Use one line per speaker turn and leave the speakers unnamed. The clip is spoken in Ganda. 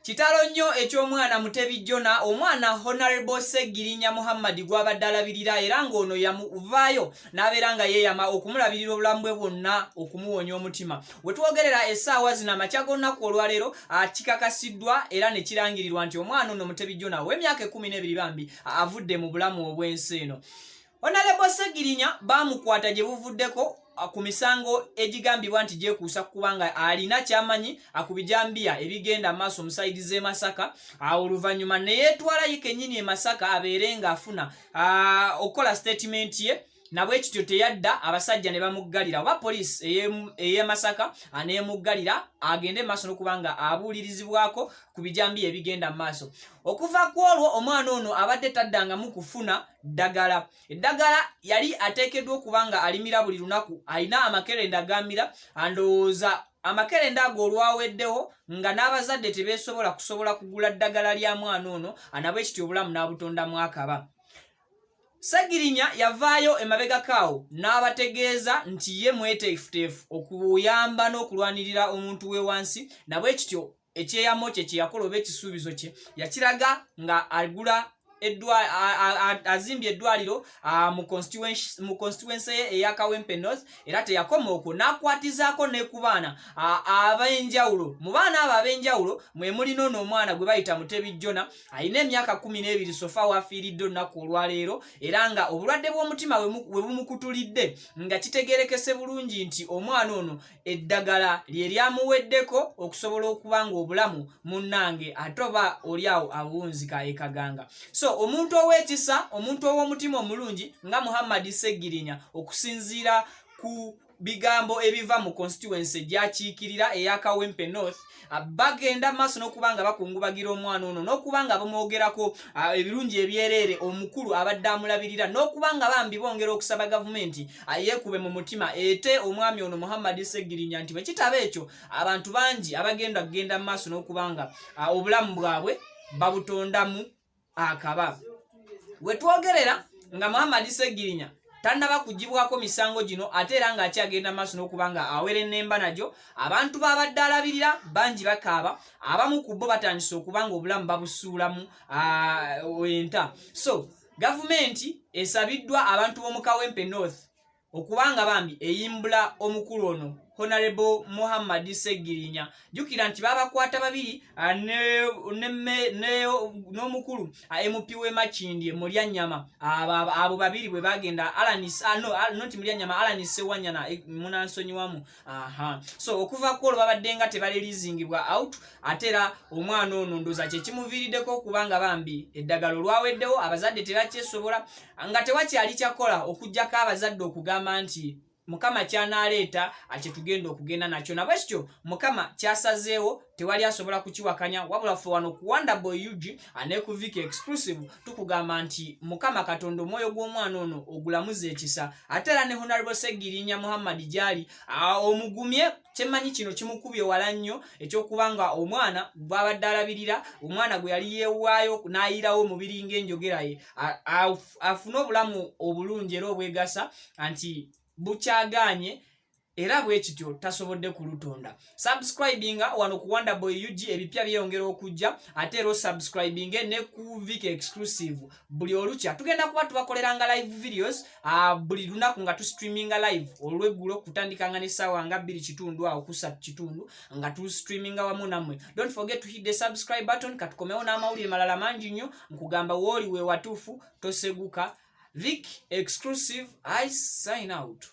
Kitalo nnyo eky'omwana Mutebi Jonah, omwana Honorable Ssegirinya Muhammad gw'abadde alabirira, era ng'ono yamuvaayo n'abeera nga yeeyama okumulabirira obulamu bwe bwonna okumuwonya omutima. We twogerera essaawa zino, amakya g'olunaku olwaleero, kikakasiddwa era ne kirangirirwa nti omwana ono Mutebi Jonah ow'emyaka 12 bambi avudde mu bulamu obw'ensi eno. Honorable Ssegirinya baamukwata gye buvuddeko ku misango egigambibwa nti gyekuusa kubanga alina kyamanyi ku bijambiya ebigenda maaso mu side z'e Masaka. Oluvannyuma ne yeetwala ye kennyini e Masaka abeere ng'afuna okukola statement ye. Nabwe kityo teyadda, abasajja ne bamuggalira, oba poliisi ey'e Masaka n'emuggalira agende maaso n'okuba nga abuulirizibwako ku bijambiya ebigenda mu maaso. Okuva ku olwo omwana ono abadde taddangamu kufuna ddagala. Eddagala yali ateekeddwa okuba nga alimira buli lunaku, alina amakerenda gamira. Ndowooza amakerenda ago olwaweddewo nga n'abazadde tebeesobola kusobola kugula ddagala lya mwana ono, anabwe kityo obulamu n'abutondamu akaba. Segirinya yavaayo emabegakaawo n'abategeeza nti ye mweteefuteefu okuyamba n'okulwanirira omuntu we wansi. Nabwe kityo ekyeyamo kye kye yakola oba ekisuubizo kye yakiraga nga agula, azimbye eddwaliro mu constituency ye eya Kawempe North. Era teyakoma okwo, n'akwatizaako ne ku baana ab'enjawulo. Mu baana abo ab'enjawulo mwe mulina ono omwana gwe bayita Mutebi Jonah, alina emyaka 12 so far wafiiridde olunaku olwaleero, era nga obulwadde bw'omutima we bumukutulidde, nga kitegerekese bulungi nti omwana ono eddagala lye lyamuweddeko okusobola okuba nga obulamu munnange ate oba oli awo abuwunzika ekaganga. So omuntu ow'ekisa, omuntu ow'omutima omulungi nga Muhammad Segirinya, okusinziira ku bigambo ebiva mu constituency gyakiikirira eya Kawempe North, bagenda maaso n'okuba nga bakungubagira omwana ono n'okuba nga bamwogerako ebirungi ebyereere, omukulu abadde amulabirira, n'okuba nga bambi bongera okusaba gavumenti yeekube mu mutima ete omwami ono Muhammad Segirinya, nti bwe kitaba ekyo abantu bangi abagenda kugenda mu maaso n'okuba nga obulamu bwabwe babutondamu akaba. We twogerera nga Muhammad Segirinya tannaba kugibwako misango gino, ate era ng'akyagenda maaso n'okuba nga awera ennemba nagyo, abantu babadde alabirira bangi bakaaba. Abamu ku bo batandise okuba nga obulamu babusuulamu enta. So gavumenti esabiddwa abantu b'omu Kawempe North okubanga bambi eyimbula omukulu ono Honorable Muhammad Segirinya. Jjukira nti babakwata babiri n'omukulu MP w'e Makindye Mulyanyama. Abo babiri bwe bagenda, no, not Mulyanyama, Allan Sewanyana, munansonyiwamu. Aha, so okuva ku olwo babadde nga tebareleasingibwa out. Ate era omwana ono ndooza kyekimuviiriddeko okubanga bambi eddagala olwaweddewo abazadde tebakyesobola, nga tewakyali kyakola okugjako abazadde okugamba nti Mukama kyanaaleeta kyetugenda okugenda nakyo. Nabwe kityo Mukama kyasazeewo tewali asobola kukiwakanya. Wabula ffe wano ku Wonderboy UG ne ku Viki Exclusive tukugamba nti Mukama Katonda omwoyo gw'omwana ono ogulamuza ekisa, ate era ne Honorable Segirinya Muhammad gyali omugumye. Kyemmanyi kino kimukubye wala nnyo ekyokuba nga omwana gwabadde alabirira, omwana gwe yali yeewaayo n'ayirawo omubiri ng'enjogera ye, afune obulamu obulungi era obwegasa, nti bukyagaanye, era bwe kityo tasobodde kulutonda. Subscribinga wano ku Wonderboy UG, ebipya byeyongera okujja. Ate era osubscribinge ne ku Vik Exclusive. Buli olukya tugenda kuba tubakoleranga live videos, buli lunaku nga tustreaminga live olweggulo kutandikanga n'essaawa nga 2:15 awo ku 3:15 nga tustreaminga wamu nammwe. Don't forget to hit the subscribe button. Katukomewo n'amawulire malala mangi nnyo. Nkugamba wooli we watuufu, toseguka. Vic Exclusive, I sign out.